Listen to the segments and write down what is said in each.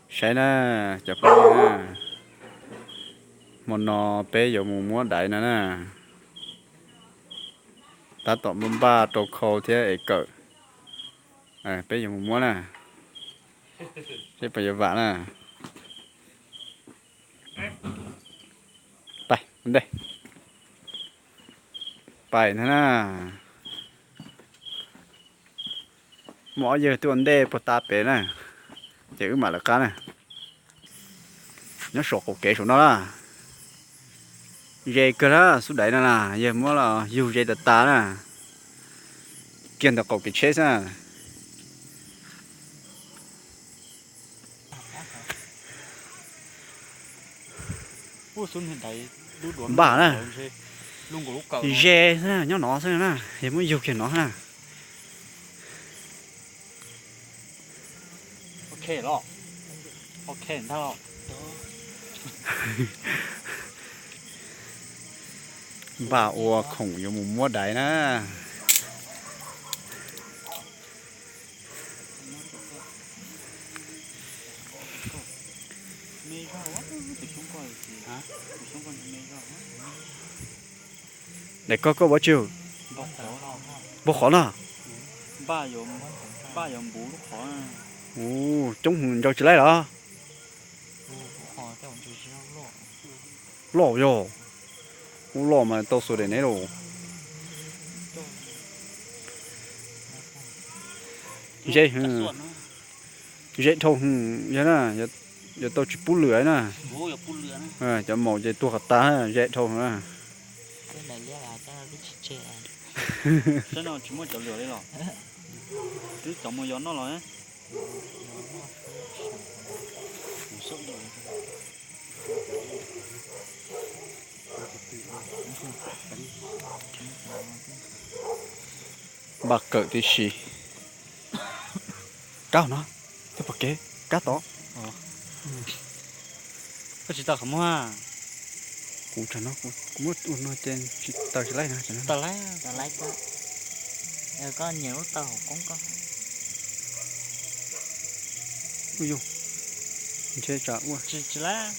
Saib na, cov phooj ywg na, hmo no peb yuav mus muab daiv no na. Tab tom npaj rau khau thiab es kawm. Peb yuav mus muab na, seb puas yuav vam na. Pais ua ntej, pais ntag na. Muaj ob yawg twb ua ntej puag ta pem na, ces wb mam lawv qab na. Nyob saum qaum kev saum no na. Ze kawg na, xub daiv no na, yawg muab los yug ze tas tas na. Kiag ntawm qaum kev tsheb xwb na. Npaj na. Ze xwb, nyob no xwb na, yawg muab yug kiag no na. Npaj ua khoom yuav mus muab daiv na. Daim ko koj ua tsi? Npog qhov no. Ua, coob hwv nrau tsis laib los? Loj yog, ub loj mas tau xuas daim neb los. Ze, ze dhau hwv yog na, yuav tau tsis pub lwm na. Cov maum ces tuag qhov tas, ze dhau hwv na. Twb cov mus yos noj los. Npaj kawm tib si. Kab no, twb pom kev, kab tod. Koj tsis tau qhov muag. Kuv tsam no kuv muab ua no ces tsis taws tsis laib no. Taws laib, taws laib koj. Koj nyiam lub taws hauv koob koj. Ub yus, ntshe tsam ua tsis laib.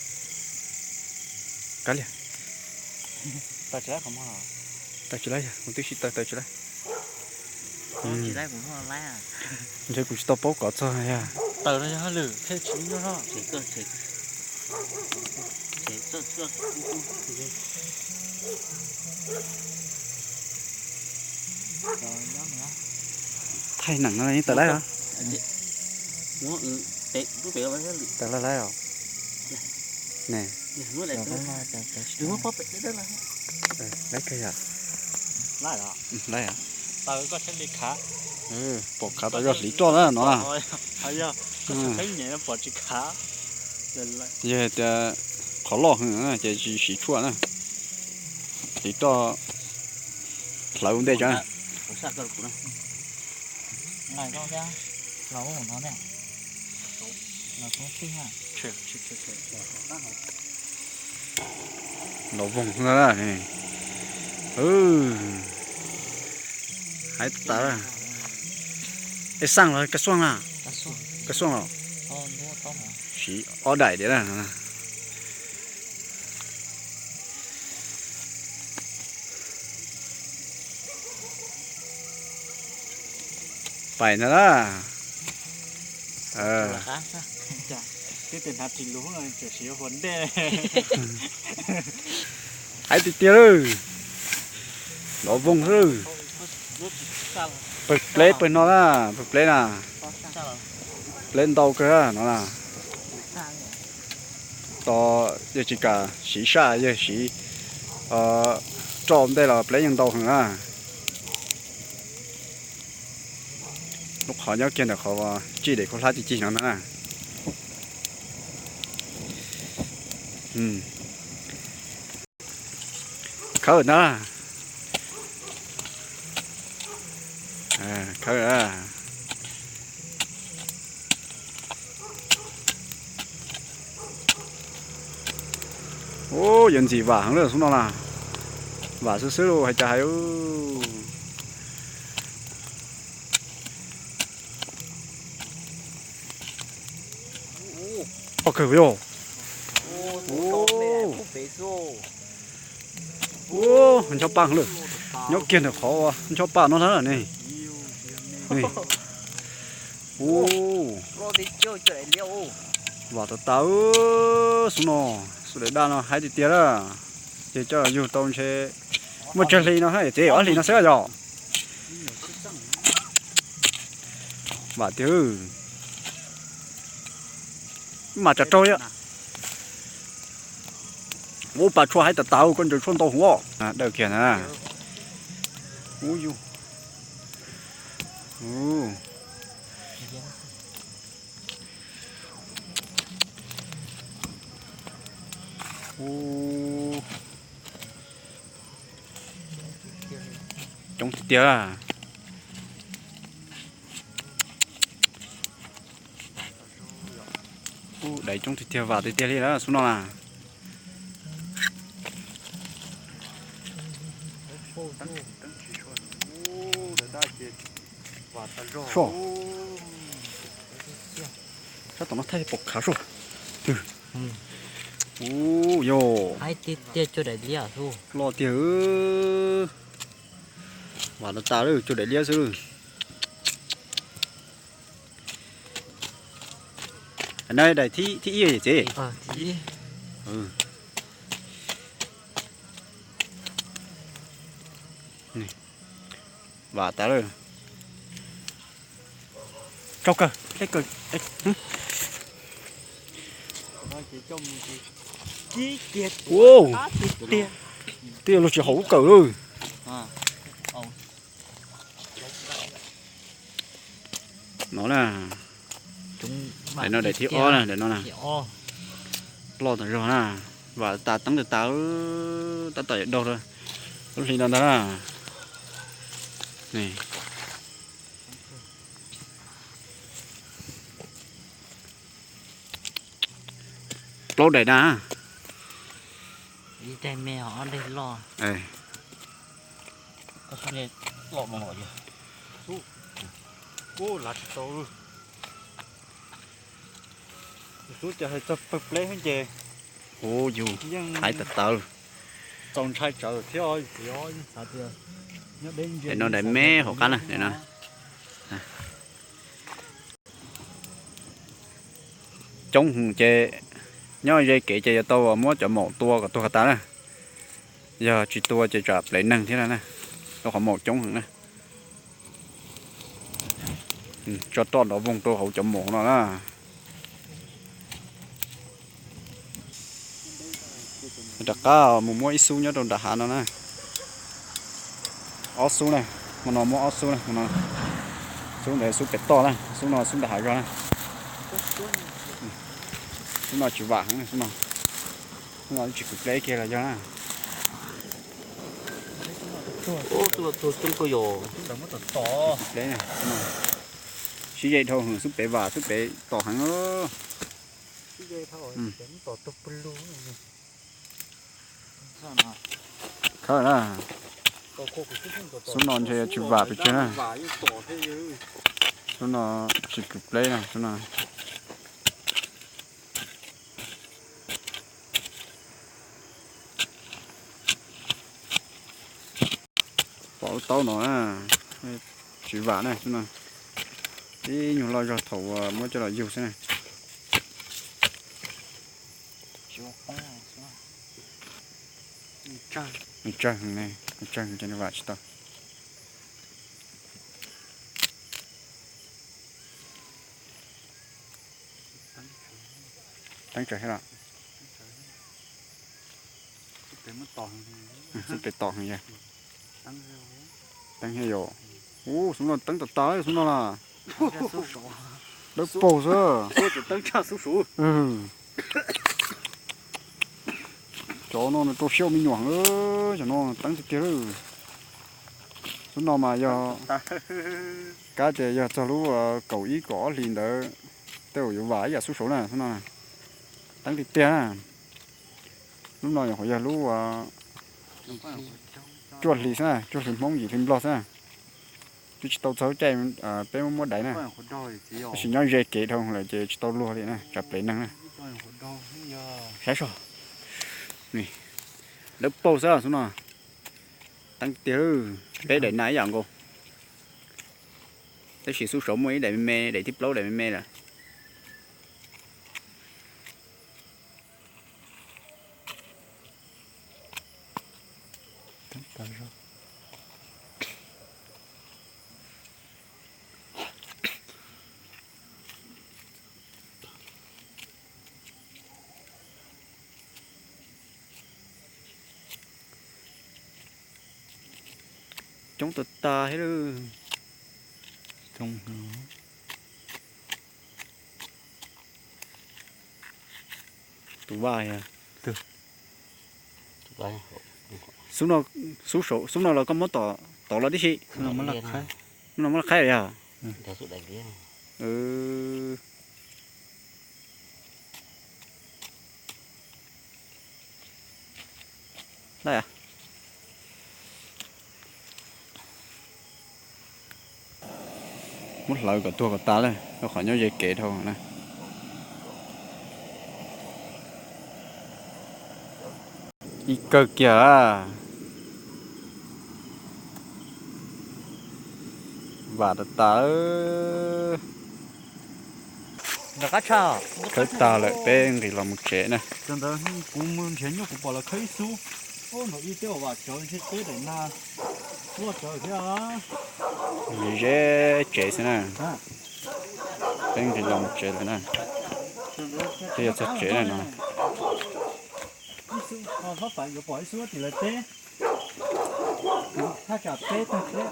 Kav liam. Taws tsis laib qhov muag. Taws tsis laib yog kuv twb sib taws taws tsis laib. Ntshe kuv tsis tau paub kov txog yog. Taws no yog hauj lwm thiaj tsis nyuaj. Thaij neem no yeej tawm laib os. Tawm laib laib os. Ne, laib kawg yom. Laib os. Pom khav tau yog hliv roj na no. Yog tias qhov loj heev ces tsis siv tshuaj na, hliv roj hlawv ua ntej tso. Los voog na. Hais tas, es xaj los kab xuaj na, kab xuaj los siv ob daim tiag na. Pais ntag na. Hais tiag tiag lawm, los voog xwb lawm. Pawg pleb pawg no na, pawg pleb na, pleb ntau kawg no na. Tos yawg tsis kam siv saj, yawg siv roj ntej los pleb yeej ntau heev na. Lub qhov nyob kiag ntawm qhov tsij daim khaub hlab cig cig no na. Khawb na. Khawb. Ub, yuav ntxim vam heev lawm xub no na. Vam xwb xwb los hais cas hais. Poj kawg yog. Ncho paj lawm, nyob kiag ntawm qhov ncho paj no na ne. Vam tas tas, xub no, xub daim daj no haib tiag tiag lawm. Ces coj los yug tau ntshe muaj tsawg hli no, tsev ob hlis no xwb yog. Vam tiag, mas tsav raug li. Ub, pas tshuaj haib tas tas, koj ntsaws tshuaj ntau huv. Dawm kiag na. Ub yus. Coob tiag tiag. Ub, daiv coob tiag tiag, vam tiag tiag li lawm xub no na. Sab tom no thaij pom khav sua. Ub, yog loj tiag. Vam tas tas lawm, cua daim liab xwb lawm. Na daim thib ib tsev. Vam tas lawm. Tsaug kawg, deb kawg. Twb yog luag tsis haum lub kawm lawm. No na, daim no daim thib ob na, daim no na. Loj tas zog na, vam tas teeb tas tas, tab tom yuav daug lub hli no ntag na. Plaub daim na. Ub, yus haib tas tas. Daim no daim me hauv qab na, daim no. Coob heev ces nyob ze kev ces yuav tau muab cov maum tua kom tuag tas na. Yog tsis tua ces tsam plev neeg thiab na. Rau qhov maum coob heev na. Tso roj nrov voog rau hauv cov maum no na. Rov qab mus muab ib xub nyob rau nram hav no na. Ob xub na, hmo no muab ob xub na, hmo no. Xub ntawd xub pem toj na, xub no xub nram hav zog na. Xub no tsis vam heev, xub no, xub no tsis kwv pleb kiag los yog na. Sib ze dhau heev, xub pem vam, xub pem tom heev. Khawb na. Xub no ntshe tsis vam pes tsawg na. Xub no tsis kwv pleb na, xub no. Pom lub taub no na, tsis vam na, xub no. Ib nyuag loj zog thaum muab coj los yug xwb na. Tsawg, tsawg ces vam tsis tau. Teeb tsawg thiab los? Xub pem tom heev yog. Teeb thiab yom. Ub, xub no teeb tas tas xub no na. Dawb paug xwb. Cov no nws rau siab ua me nyuam heev, cov no teeb tiag tiag lawm. Xub no mas yog kab ces yog txog lub kaum ib kaum ob hlis ntawd tej zaum yuav vam ib yam xub saud na, xub no teeb tiag tiag na. Lub no nyuam qhuav yog lub cuaj hli xwb na, cuaj hli Hmoob yim hli Nplog xwb na. Twb tsis tau txog caij peb muab muab daiv na, tab sis nyob ze kev dhau lawm ces tsis tau luag li na, tsam plev neeg na. Saib soj, lawv paug xwb xub no, teeb tiag, peb daim nas ib yam nkaus. Tab sis xub saud muaj ib daim me me, daim thib plaub daim me me lawm. Coob tas tas thiab lawm. Tus vaj, xub no los koj muab tom tod los tib si. Muab laj qhaib los yog? Muab hlawv kom tuag kom tas lawm rau qhov nyob ze kev dhau na. Ib kawg kiag. Vam tas tas. Khawb tag lawm peb nqis los mus tsev na. Kuv mus nrhiav nyuj kuv pom lawv khawb ib xub. Nov ib teb vam tsawv ntshe peb daim nag loj tsawv thiab. Ze tsev xwb na. Peb nqis los mus tsev lawm na. Twb yuav txog tsev na no. Ib xub, yuav pom ib xub tim lawv teb. Thaj tsam peb tag peb.